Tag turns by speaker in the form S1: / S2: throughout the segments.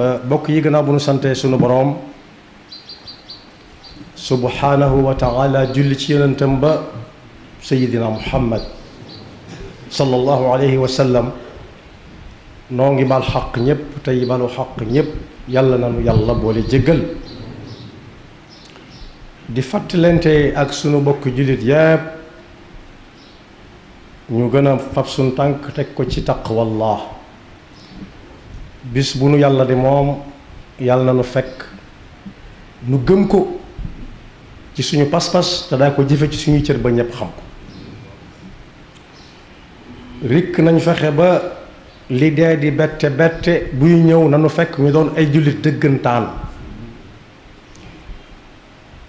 S1: bokk yi gannaaw bu nu sante sunu boroom subhanahu wa taala julli ci yonentam ba sayidina muhammad sallallahu alayhi wa sallam noo ngi bal xaq ñépp tey balu xaq ñépp yàlla nanu yàlla boole jéggal di fàttalente ak sunu bokk jullit yépp ñu gën a fab sunu tànk teg ko ci taqwallah bis bu nu yàlla di moom yàlla na nu fekk nu gëm ko ci suñu pas-pas te daa ko jëfe ci suñuy cër ba ñépp xam ko rikk nañ fexe ba li dee di bette bette buy ñëw nanu fekk ñu doon ay jullit dëggantaan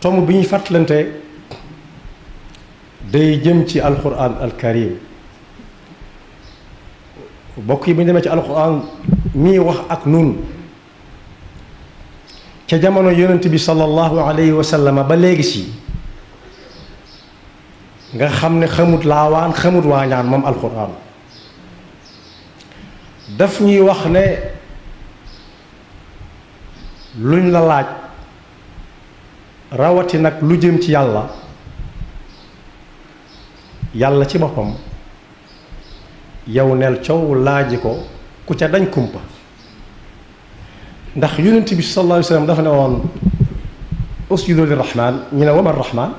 S1: tomb bi ñuy fàttalante day jëm ci alquran alkarim bokk yi bu ñu demee ci alquran mii wax ak nun ca jamono yonent bi sallallahu alayhi wa sallam ba léegi si nga xam ne xamut laawaan xamut waañaan moom alquran daf ñuy wax ne luñ la laaj rawati nag lu jëm ci yàlla yàlla ci boppam yow neel coow laaji ko ku ca dañ kumpa ndax yonent bi sallallahu alayhi wa sallam dafa ne woon usjudu lirrahman ñu ne wama rahman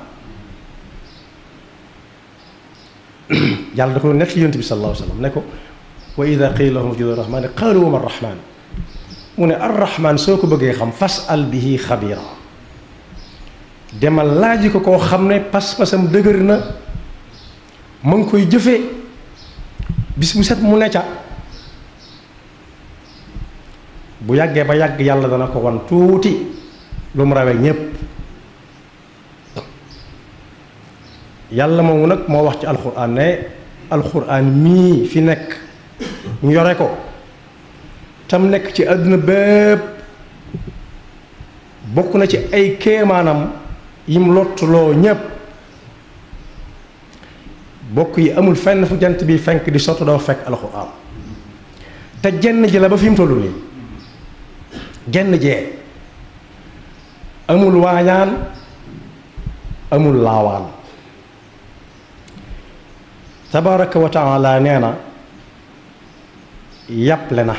S1: yàlla da ko nekk yonent bi sallallahu alayhi wa sallam ne ko wa ida qila lahum usjudu lirrahman qaalu wama rahman mu ne arrahman soo ko bëggee xam fas'al bihi xabira demal laaji ko koo xam ne pas-pasam dëgër na ma ngi koy jëfee bis bu set mu ne ca bu yàggee ba yàgg yàlla dana ko wan tuuti lu mu rawee ñépp yàlla moomu nag moo wax ci alxuraan ne alxuraan mii fi nekk ñu yore ko tam nekk ci àdduna bépp bokk na ci ay kéemaanam yim lottuloo ñépp bokk yi amul fenn fu jant bi fenk di sotti doo fekk alxuraan te jenn ji la ba fi mu tollu nii jenn jee amul waañaan amul laawaan tabaraka wa taala nee na yàpple na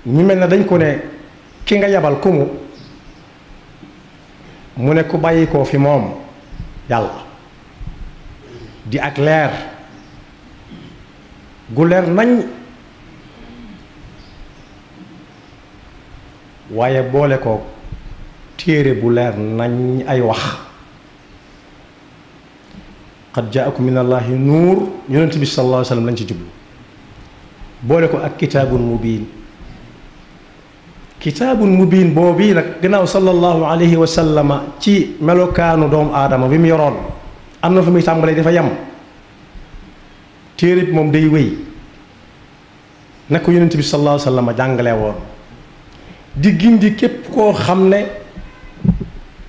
S1: ñu mel ne dañ ko ne ki nga yabal ku mu ne ku bàyyi koo fi moom yàlla di ak leer gu leer nañ waaye boole ko téere bu leer nañ ay wax qad jaakum min allahi nuur yonent bi sallallahu alayhi wa sallam lañ ci jublu boole ko ak kitaabun mubiin kitaabun mubiin boobu nag gannaaw sallallahu alayhi wa sallama ci melokaanu doomu aadama bi mu yoroon am na fu muy tàmbalee dafa yem téere bi moom day wéy na ko yonent bi sallallahu alayhi wa sallam jàngale woon di gindi képp koo xam ne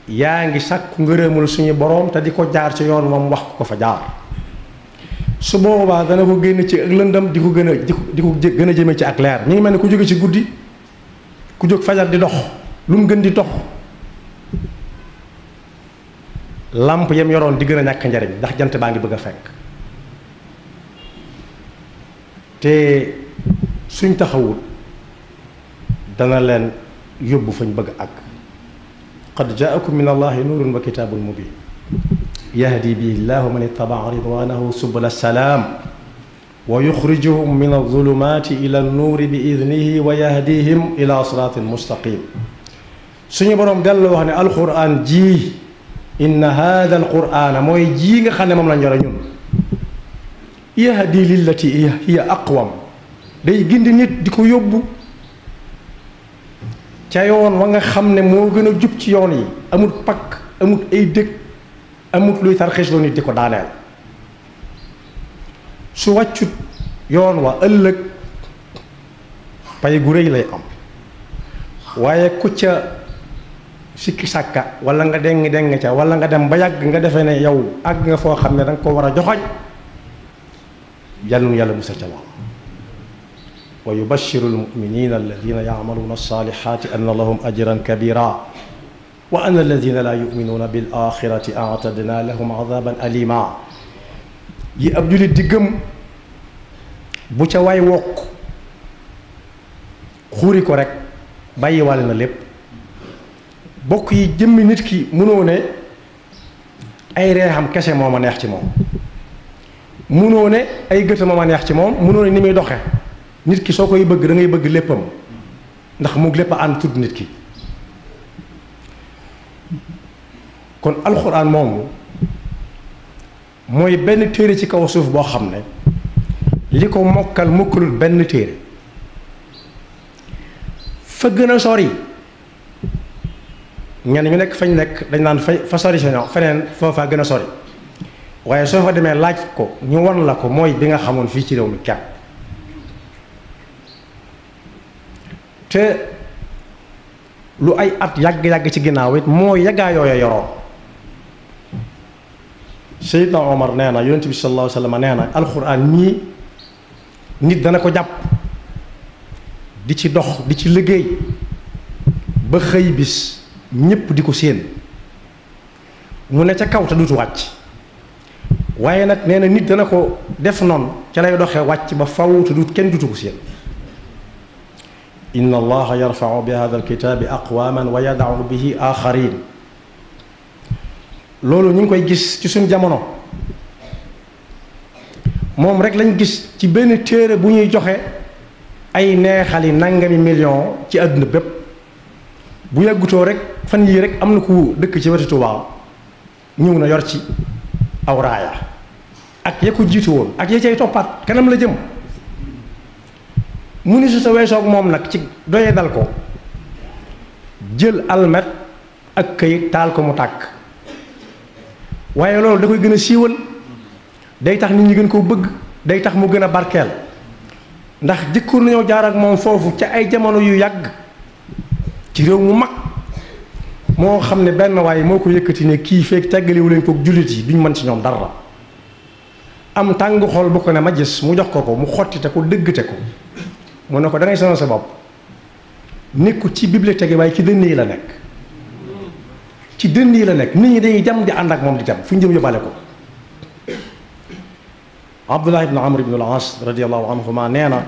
S1: yaa ngi sàkku ngërëmul suñu boroom te di ko jaar ci yoon moom wax ko fa jaar su boobaa dana ko génn ci ak lëndam di ko gën a jëme ci ak leer ñu ngi mel ne ku jóge ci guddi ku jóg fajar di dox lu mu gën di dox làmp yam yoroon di gën a ñàkk njariñ ndax jant baa ngi bëgg a fekk te suñ taxawul dana leen yóbbu fañ bëgg ak qad jaakum min allahi nuurun wa kitaabun mubin yahdi bihi llahu man ittabaa ridwanahu subula salaam wa yuxrijuhum min alzulumati ila annuuri bi idnihi wa yahdihim ila siraatin mustaqim suñu boroom dellu wax ne alquran ji inna hada alqurana mooy ji nga xam ne moom lañ yore ñun yahdi lillati hiya aqwam day gindi nit di ko yóbbu ca yoon wa nga xam ne moo gën a jub ci yoon yi amut pakk amut ay dëkk amut luy tarxisloo nit di ko daaneel su wàccut yoon wa ëllëg pay gu rëy lay am waaye ku ca sikki sàkka wala nga deng ca wala nga dem ba yàgg nga defee ne yow àgg nga foo xam ne danga ko war a joxoñ yàlla nu yàlla musal ca lool wa yubashiru almuminina alladina yacmaluuna alsalihati anna lahum ajran kabira wa anna alladina la yuminuuna bil axirati atadna lahum adaban alima yi ab julit di gëm bu ca way wokk xuuri ko rek bàyyi wàlle na lépp. bokk yi jëmmi nit ki munoo ne ay reexam kese moo ma neex ci moom, munoo ne ay gëtam moo ma neex ci moom, munoo ne ni muy doxe. nit ki soo koy bëgg da ngay bëgg léppam ndax mu lépp a ànd tudd nit ki. kon alxuraan moomu mooy benn téere ci kaw suuf boo xam ne li ko mokkal mokkalul benn téere. fa gën a sori ñenn ñu nekk fañ nekk dañ naan fa sori sa ñoom feneen foofa gën a sori waaye soo fa demee laaj ko ñu wan la ko mooy bi nga xamoon fii ci réew mi kepp. te lu ay at yàgg-yàgg ci ginnaaw it moo yàggaa yooya yoroon. Seydina Omar nee na yonent bi sallallahu alayhi wa sallam nee na alxuraan mii nit dana ko jàpp di ci dox di ci liggéey ba xëy bis ñépp di ko séen mu ne ca kaw te dutu wàcc waaye nag nee na nit dana ko def noonu ca lay doxee wàcc ba faw te dut kenn dutu ko séen. inna allaha yarfau bi hada alkitaabi aqwaman wa yadau bihi axarin. loolu ñu ngi koy gis ci suñ jamono moom rek lañ gis ci benn téere bu ñuy joxe ay neexali nangami million ci àdduna bépp. bu yàggutoo rek fan yii rek am na ku dëkk ci wetu Tuubaa ñëw na yor ci aw raaya ak ya ko jiitu woon ak ya cay toppaat kanam la jëm. mu ni su sa weesoog moom nag ci doye dal ko jël almet ak këyit taal ko mu tàkk. waaye loolu da koy gën a siiwal day tax nit ñi gën koo bëgg day tax mu gën a barkeel ndax jëkkoon nañoo jaar ak moom foofu ca ay jamono yu yàgg ci réew mu mag moo xam ne benn waaye moo ko yëkkati ne kii feek teggaliwu leen ko jullit yi duñ mën ci ñoom dara. am tàng xol bu ko ne ma gis mu jox ko mu xottite ko dëggate ko mu ne ko da ngay sonal sa bopp nekku ci bibliothèque waaye ci dënn yi la nekk. ci dënn yi la nekk nit ñi dañuy dem di ànd ak moom di dem fu ñu jëm yóbbaale ko. Abdullah ibn Amr ibn al-As radiyallahu anhuma nee na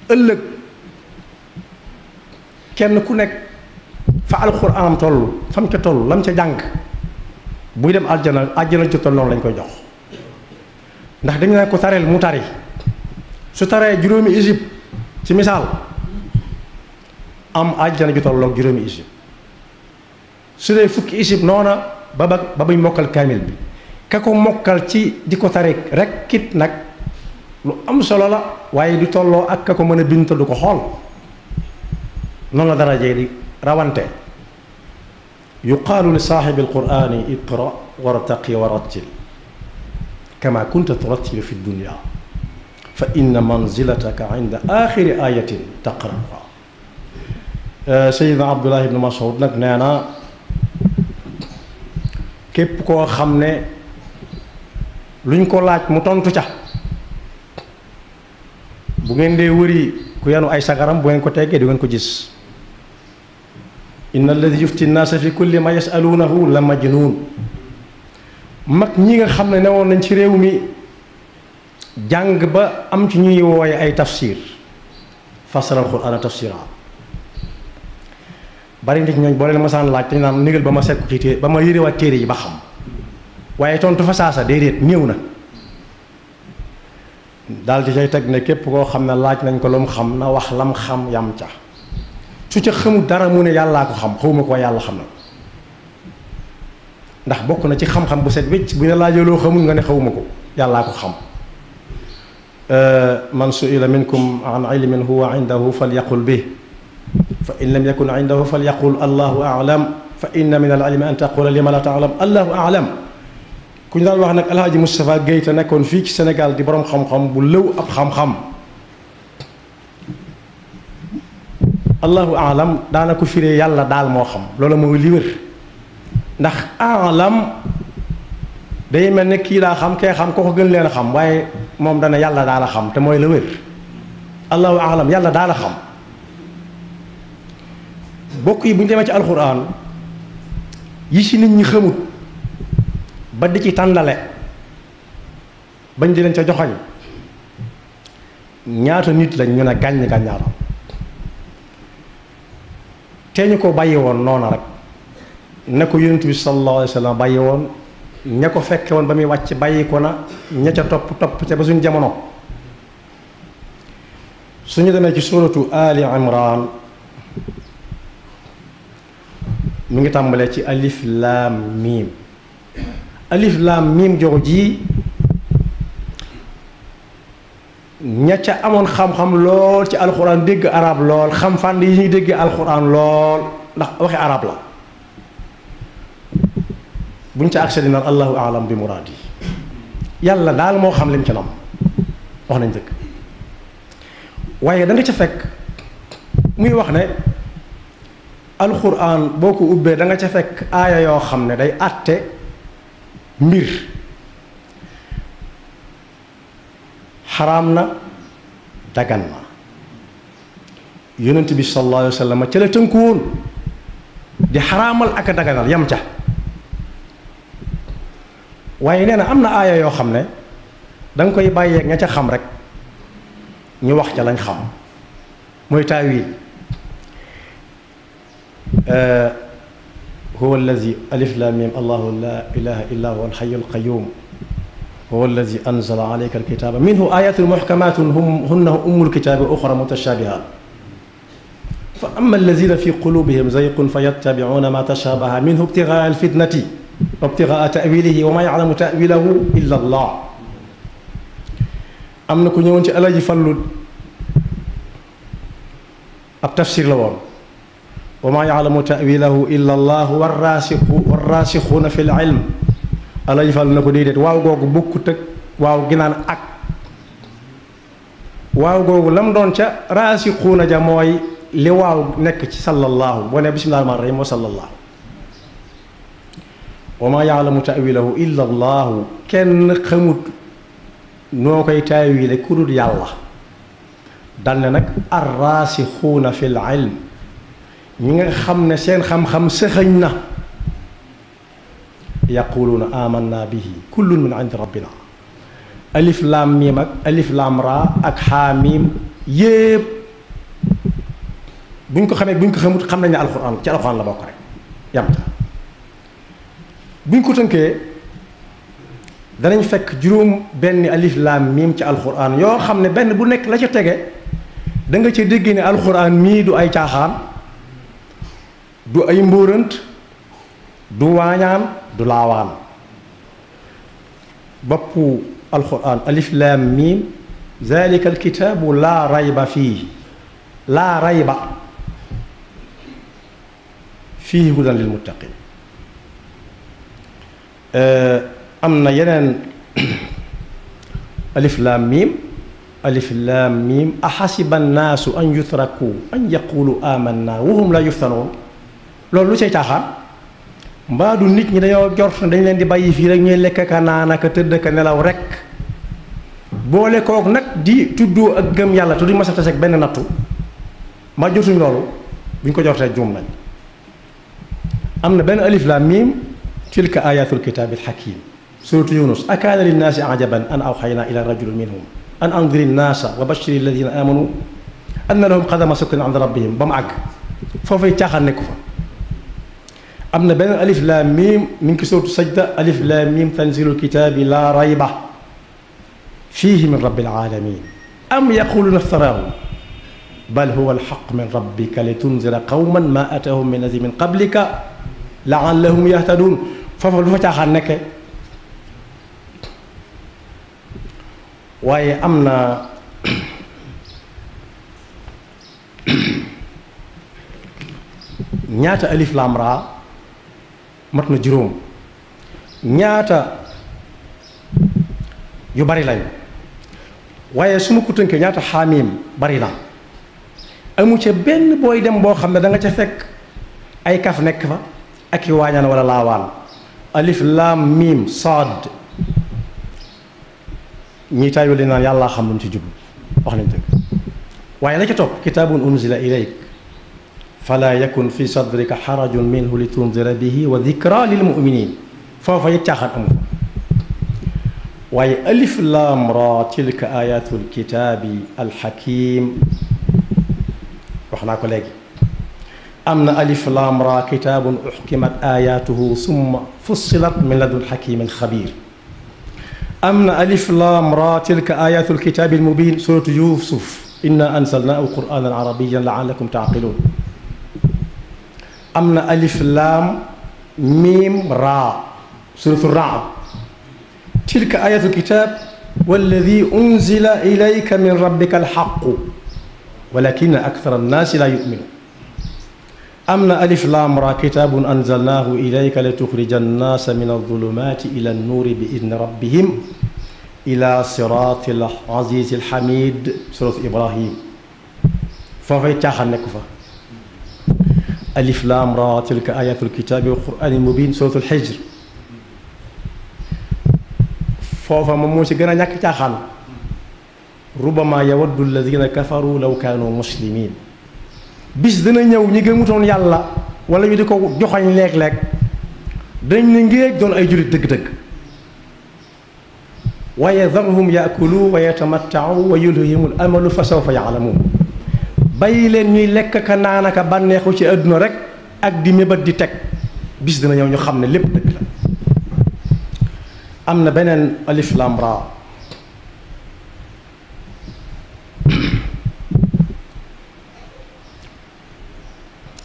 S1: ëllëg kenn ku nekk fa alxuraanam toll fam ca toll lam ca jàng buy dem aljana ci toll noonu lañ koy jox. ndax dañu ne ko tareel mu tari su taree juróomi isib ci misaal am aljana ju tolloog juróomi isib. su dee fukki isib noona ba buy mokkal kaamil bi ka ko mokkal ci di ko tari rek kit nag lu am solo la waaye du tolloo ak ka ko mën a bind te du ko xool. noonu la darajee di rawante. yuqaalu li saaxibi alqurani iqra wartaqi warattil kama kunta turattilu fi dunya fa inna manzilataka inda axiri ayatin taqra'uha. Sayyidina Abdullah ibn Mas'ud nag nee na képp koo xam ne luñ ko laaj mu tontu ca bu ngeen dee wëri ku yanu ay sagaram bu ngeen ko teggee di ngeen ko gis. inna alladi yufti nnaasa fi kulli ma yasaluunahu la majnuun. mag ñi nga xam ne newoon nañ ci réew mi jàng ba am ci ñuy wooye ay tafsir fasara alquraan tafsira bari nit ñooñ boo leen masaan laaj dañ naan négal ba ma sekku ci téere ba ma yërewaat téere yi ba xam waaye tontu fa saasa déedéet ñëw na daal di cay teg ne képp koo xam ne laaj nañ ko lu mu xam na wax lam xam yam ca su ca xamul dara mu ne yàllaa ko xam xawma ko yàlla xam na ndax bokk na ci xam-xam bu set wécc bu ñu laajee loo xamul nga ne xawma ko yàllaa ko xam. man su'ila minkum an ilmin huwa indahu falyaqul bih fa in lam yakun indahu falyaqul allahu a'lam fa inna min al-ilmi an taqula lima la ta'lam allahu a'lam. ku ñu daan wax nag Alhaji Moustapha Guèye te nekkoon fii ci Sénégal di borom xam-xam bu lëw ab xam-xam allahu a'lam daana ko firee yàlla daal moo xam loolu mooy li wér ndax a'lam day mel ne kii daa xam kee xam ko gën leen a xam waaye moom dana yàlla daal a xam te mooy la wér allahu aalam yàlla daal a xam. bokk yi bu ñu demee ci alxuraan yi ci nit ñi xamut ba di ci tàndale bañ di leen ca joxoñ ñaata nit lañ ñu ne gàññ gàññaaram te ñu ko bàyyi woon noona rek ne ko yonent bi sallallahu alayhi wa sallam bàyyi woon ña ko fekke woon ba muy wàcc bàyyi ko na ña ca topp ca ba suñ jamono. suñu demee ci suuratu Ali Imran mi ngi tàmbalee ci alif laam miim alif laam miim jox ji ña ca amoon xam-xam lool ci alxuraan dégg arab lool xam fànn yi ñuy déggee alxuraan lool ndax waxi arab la buñ ca accès dinaan allahu alam bi muraadi yàlla daal moo xam lim ci nam wax nañ dëgg waaye da nga ca fekk muy wax ne alxuraan boo ko ubbee da nga ca fekk aaya yoo xam ne day àtte mbir xaraam na dagan na yonent bi sallallahu alayhi wa sallam ca la tënku woon di xaraamal ak a daganal yam ca waaye nee na am na aaya yoo xam ne da nga koy bàyyeeg ña ca xam rek ñu wax ca lañ xam mooy taawil huwa allazi alif lam mim allahu la ilaha illa huwa alxayu alqayum huwa allazi anzala alayka alkitaba minhu ayatun muhkamatun hunna ummul kitabi wa uxra mutashabihat fa amma allazina fi qulubihim zayqun fayattabi'una ma tashabaha minhu ibtigaa alfitnati wa ibtigaa ta'wilihi wa ma ya'lamu ta'wilahu illa allah. am na ku ñëwoon ci Alaaji Fallu ab tafsir la woon wa maa ya'lamu ta'wilahu illa allah warraasixuuna fi l-ilm Alaaji Fallu na ko déedéet waaw googu bokkut ak waaw gi naan ak waaw googu lam doon ca raasixuuna ja mooy li waaw nekk ci sallallahu boo ne bismillahi rahmaani rahiim wa sallallahu wa maa ya'lamu ta'wilahu illa allah kenn xamut noo koy taawile ku dul yàlla dal ne nag arraasixuuna fi l ilm ñi nga xam ne seen xam-xam sëxëñ na yaquluuna amanna bihi kullun min indi rabbina alif laam miim ak alif laam raa ak xaamiim yépp buñ ko xamee buñ ko xamut xam nañ ne alxuraan ci alxuraan la bokk rek yam ta buñ ko tënkee danañ fekk juróom benn alif laam miim ci alxuraan yoo xam ne benn bu nekk la ca tege da nga ca dégg ne alxuraan mii du ay caaxaan du ay mbóorant du waañaan du laawaan boppu alxuraan alif laam miim zalika alkitaabu laa rayba fii laa rayba fii hudan lil muttaqin am na yeneen alif laam miim axasiba annaasu an yutraku an yaqulu amanna wa hum la yuftanoon loolu lu cay caaxaan mbaa du nit ñi dañoo jort ne dañ leen di bàyyi fii rek ñuy lekk ka naan ak tëdd ka nelaw rek boole kook nag di tuddoo ak gëm yàlla te duñ mas a tase ak benn nattu mbaa jotuñ loolu buñ ko jortee juum nañ am na benn alif laam miim tilka ayatul kitaabil hakiim suratu yunus akaana linnaasi ajaban an awxaynaa ila rajulin minhum an andiri nnaasa wa bashiri alladina amanu anna lahum qadama sidqin inda rabbihim ba mu àgg foofay caaxaan nekku fa am na benn alif laam miim mi ngi ko suratu sajda alif laam miim tanzilul kitaabi laa rayba fiihi min rabbil aalamiin am yaquluuna iftaraahu bal huwa alxaq min rabbika litunzira qawman maa ataahum min nazirin min qablika laallahum yahtaduun foofu lu fa caaxaan nekke waaye am na ñaata alif laam raa mat na juróom ñaata yu bari lañ waaye su ma ko tënkee ñaata xaamiim bari na amu ca benn booy dem boo xam ne da nga ca fekk ay kaf nekk fa ak i waañaan wala laawaan alif laam miim saad ñii taay li naan yàllaa xam lu mu ci jublu wax nañ dëgg waaye la ca topp kitaabun unzila ilayk fala yakun fi sadrika xarajun minhu li tundira bihi wa dikra lil muminin foofa it caaxaan amu waaye alif laam ra tilka ayatul kitaabi alxakim wax naa ko léegi am na alif laam ra kitaabun uxkimat ayatuhu summa fussilat min ladun xakimin xabir am na alif laam ra tilka ayatul kitaabi almubin suratu yusuf inna anzalnaahu qur'aanan arabiyyan la'allakum ta'qiluun am na alif laam miim raa suratu Ra'd tilka ayatul kitaab walladi unzila ilayka min rabbika alhaqqu walakinna akthara annaasi laa yu'minuun am na alif laam raa kitaabun anzalnaahu ilayka lituxrija annaasa min adulumaati ila annuuri bi idni rabbihim ila siraati al-aziizi al-hamiid suratu Ibrahim foofay caaxaan nekk fa alif laam raa tilka ayatul kitaabi wal qur'aanil mubiin suratul Hijr foofa moom moo ci gën a ñàkk caaxaan rubbama yawaddu alladina kafaru law kaanu muslimiin bis dina ñëw ñi gëmutoon yàlla wala ñu di ko joxañ léeg-léeg dañ ne ngéej doon ay jullit dëgg-dëgg wa yadharhum yaakulu wa yatamattau wa yulhihimul amalu fa sawfa yaalamuun bàyyi leen ñuy lekk ka naan aka bànneexu ci àdduna rek ak di mébat di teg bis dina ñëw ñu xam ne lépp dëgg la am na beneen alif lam ra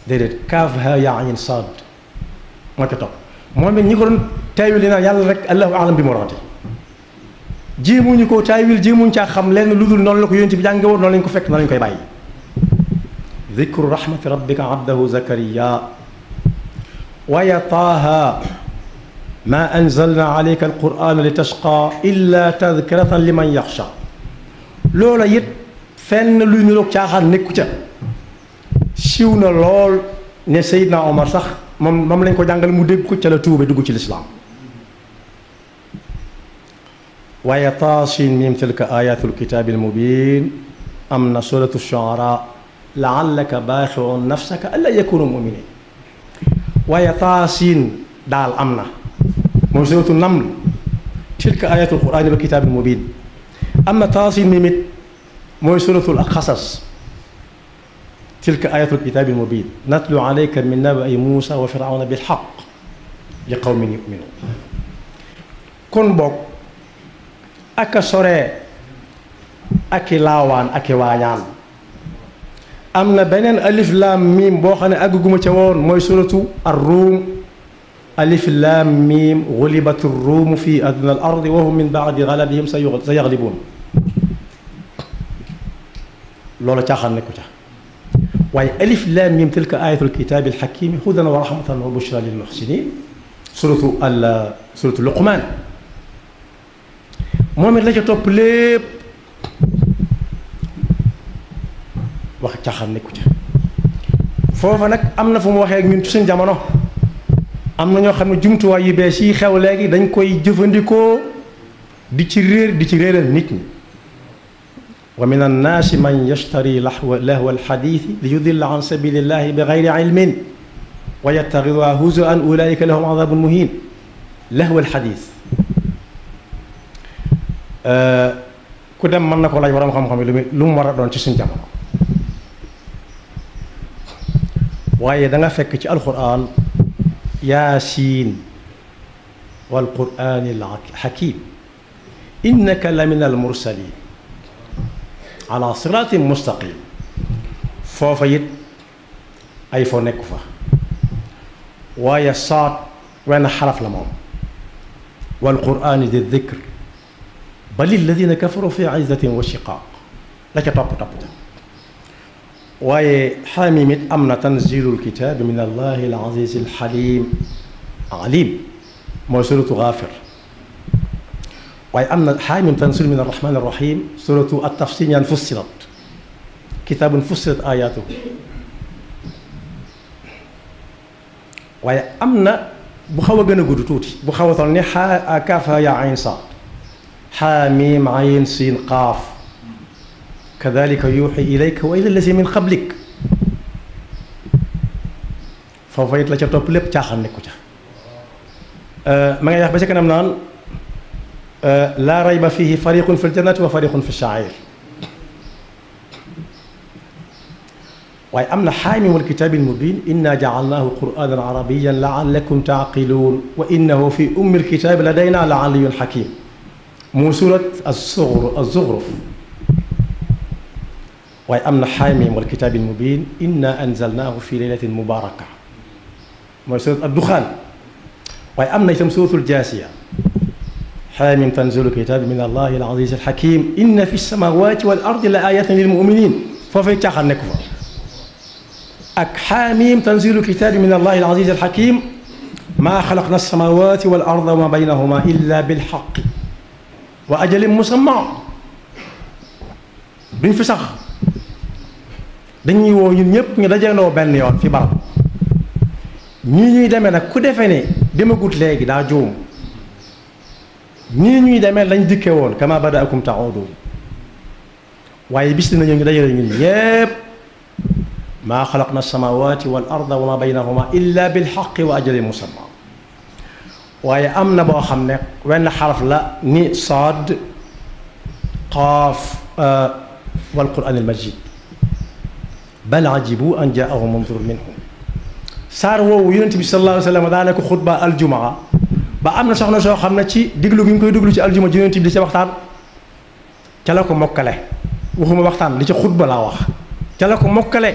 S1: déedéet kaaf ha yaa ayn saad moo ca topp moom it ñi ko doon taawil li naan yàlla rek allahu alam bi muraadi jéemuñu ko taawil jéemuñu caa xam lenn lu dul noonu la ko yonent bi jànge woon noonu lañ ko fekk noonu lañ koy bàyyi dikru rahmati rabbika abdahu zakariya wa taaha ma anzalna alayka alqur'ana li tashqa illa tadkiratan liman yaxsha loola it fenn luy niroog caaxaan nekku ca siiw na lool ne Seydina Omar sax moom lañ ko jàngal mu dégg ko ca la tuube dugg ci lislaam waaye taasin miim tilka ayatul kitaabil mubiin am na suratu shu'araa la'allaka baaxi'un nafsaka allaa yakuunu mu'miniin waaye taasin daal am na mooy suratu naml tilka ayatul qur'aani wal kitaabil mubiin am na taasin miim it mooy suratul qasas tilka ayatul kitaabil mubiin natlu alayka min naba'i Muusaa wa firawna bil haqq li qawmin yu'minuun kon boog ak a soree ak i laawaan ak i waañaan am na beneen alif laam miim boo xam ne àgguma ca woon mooy suratu ar-ruum alif laam miim gulibati ruumu fi adna al ardi wa hum min baadi galabihim sa yaglibuun loolu caaxaan nekku ca waaye alif laam miim tilka ayatul kitaabil hakiim hudan wa rahmatan wa bushraa lil muhsiniin suratu Luqmaan moom it la ca topp lépp wax caaxaan nekku ca foofa nag am na fu mu waxee ak ñun ci suñ jamono am na ñoo xam ne jumtuwaay yu bees yi xew léegi dañ koy jëfandikoo di ci réeral nit ñi wa min annaasi man yashtari lahwa alxadiisi li yudilla an sabilillahi bi gayri ilmin wa yattaxiduha huzuwan ulaika lahum adabun muhin lahwa alxadiis ku dem mën na ko laaj waram xam-xam yi lu mu war a doon ci suñ jamono waaye da nga fekk ci alquran yaasiin wal qur'aani al hakiim innaka la min al mursaliin ala siraatin mustaqim foofa it ay foo nekku fa waaye saat wenn xaraf la moom wal qur'aani di dikr bal alladina kafaru fi izzatin wa shiqaaq la ca topp waaye xaamim it am na tanzilul kitaabi min allahi al aziz al xalim alim mooy suratu Gaafir waaye am na xaamim tanzil min arrahman arrahim suratu at-tafsiil ñaan fussilat kitaabun fussilat ayaatuhu waaye am na bu xaw a gën a gudd tuuti bu xaw a toll ni kaaf yaa ayn saad xaamim ayn siin qaaf kadhalika yuuxi ilayka wa ila allazi min qablik foofa it la ca topp lépp caaxaan nekku ca ma ngay wax ba ca kanam naan laa rayba fihi fariqun fi ljannati wa fariqun fi shaa'ir waaye am na xaamim wal kitaabil mubiin inna ja'alnaahu qur'aanan arabiyyan la'allakum ta'qiluun wa innahu fi ummil kitaabi ladaynaa la'aliyyun hakiim mu surat az-Zukhruf waaye am na xaamim wal kitaabil mubiin inna anzalnaahu fi laylatin mubaaraka mooy surat ad-Duxaan waaye am na itam suratul Jaasiya xaamim tanziilul kitaabi min allahi al-aziizil hakiim inna fi samaawaati wal ardi la aayaatin lil mu'miniin foofay caaxaan nekk fa ak xaamim tanziilul kitaabi min allahi al-aziizil hakiim maa xalaqna as-samaawaati wal arda wa maa baynahumaa illaa bil haqqi wa ajalin musammaa duñ fi sax dañuy woo ñun ñëpp ñu dajandoo benn yoon fi barab ñii ñuy demee nag ku defee ne demagut léegi daa juum ñii ñuy demee lañ dikke woon kama badaakum ta'uuduun waaye bis dinañu ñu dajale ñun ñëpp maa xalaqna as-samaawaati wal arda wa maa baynahumaa illaa bil haqqi wa ajalin musammaa waaye am na boo xam ne wenn xaraf la ni saad qaaf wal qur'aanil majiid bal ajibu an jaa'ahum munzirun minhum saar woowu yonent bi sallallahu alayhi wa sallam daanaka xutba aljumaa ba am na soxna soo xam ne ci diglu gi ñu koy diglu ci aljuma ji yonent bi di ca waxtaan ca la ko mokkale waxuma waxtaan li ca xutba laa wax ca la ko mokkale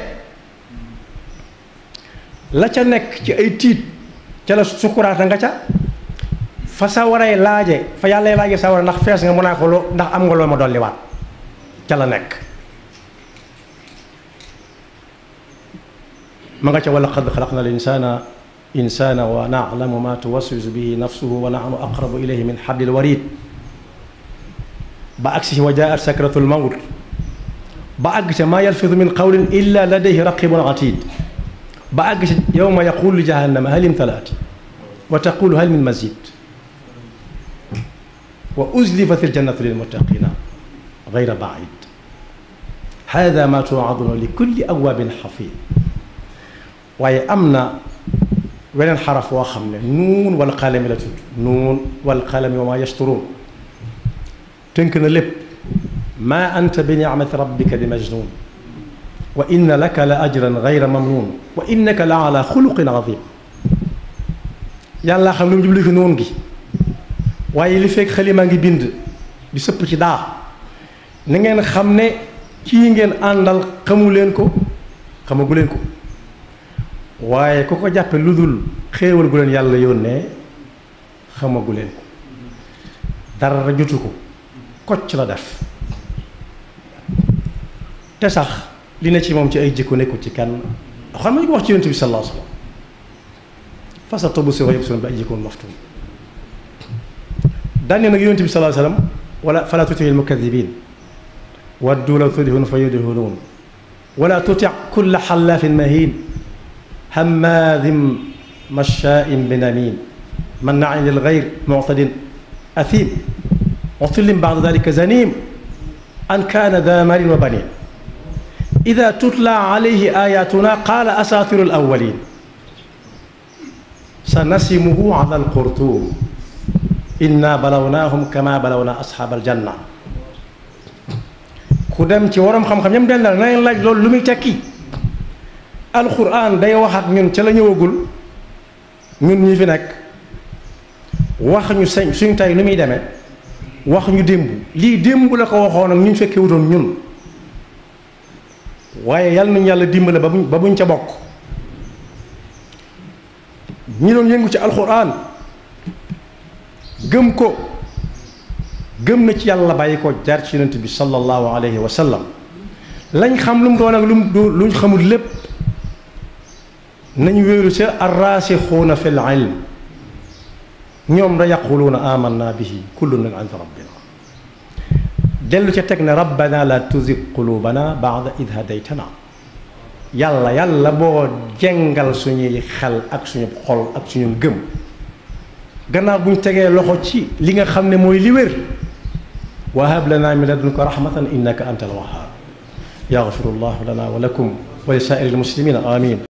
S1: la ca nekk ci ay tiit ca la sukuraata nga ca fa sa waree laaje fa yàlla laaje sa war ndax fees nga mën naa ko loo ndax am nga loo ma dolliwaat ca la nekk ma nga ca wala qad xalaqna al insana wa na'lamu ma tuwaswisu bihi nafsuhu wa nahnu aqrabu ilayhi min hablil warid ba agsi wa jaa'at sakratul mawt ba àgg ca maa yalfidu min qawlin illa ladayhi raqibun atid ba àgg ca yawma yaqulu li jahannama hal imtalaat wa taqulu hal min mazid wa uzlifat aljannatu lilmuttaqina gayra baid hada ma tuaduna li kulli awaabin xafid waaye am na weneen xaraf woo xam ne nuun wal qalami la tudd nuun wal qalami wa maa yasturuun tënk na lépp maa anta bi nicmati rabbika bi majnuun wa inna laka la ajran gayra mamnuun wa innaka la ala xuluqin azim yàlla xam lu mu jublu fi nuun gi waaye li fekk xalima ngi bind di sëpp ci daa na ngeen xam ne kii ngeen àndal xamu leen ko xamagu leen ko waaye ku ko jàppe lu dul xéewal gu leen yàlla yónnee xamagu leen ko dara jotu ko kocc la def te sax li ne ci moom ci ay jikko nekkul ci kenn xam nga ñu ko wax ci yonent bi sallallahu alayhi wa sallam fa satubsiru wa yubsiruun bi ayyikumul maftuun daan ne nag yonent bi sallallahu alayhi wa sallam wala falaa tuti'il mukazzibiin waddu law tudhinu fa yudhinuun wala tuti' kulla xallaafin mahiin hammaazin mashaa'in binamiim mannaa'in lil ghayri mu'tadin athiim utullin ba'da dhaalika zaniim an kaana dhaa maalin wa baniin idaa tutlaa alayhi aayaatunaa qaala asaatiirul awwaliin sanasimuhu alal xurtuum innaa balawnaahum kamaa balawnaa ashaabal janna ku dem ci waroom xam-xam ñam dendal na leen laaj loolu lu muy tekki alxuraan day wax ak ñun ca la ñëwagul ñun ñi fi nekk wax ñu suñ tey nu muy demee wax ñu démb lii démb la ko waxoon ak ñu fekkee wutoon ñun waaye yàlla nañu yàlla dimbale ba buñ ca bokk ñi doon yëngu ci alxuraan gëm ko gëm na ci yàlla bàyyi ko jaar ci yonent bi sallallahu alayhi wa sallam lañ xam lu mu doon ak luñ xamul lépp nañ wéeru ca arraasixuuna fil ilm ñoom da yaquluuna amanna bihi kullun min indi rabbina dellu ca teg ne rabbana la tuzig qulubana baada id hadaytana yàlla boo jengal suñuy xel ak suñu xol ak suñu gëm gannaaw buñ tegee loxo ci li nga xam ne mooy li wér wa hab lana min ladunka rahmatan innaka antal wahhab yaxfiru llahu lana wa lakum wa li saa'iri almuslimina amin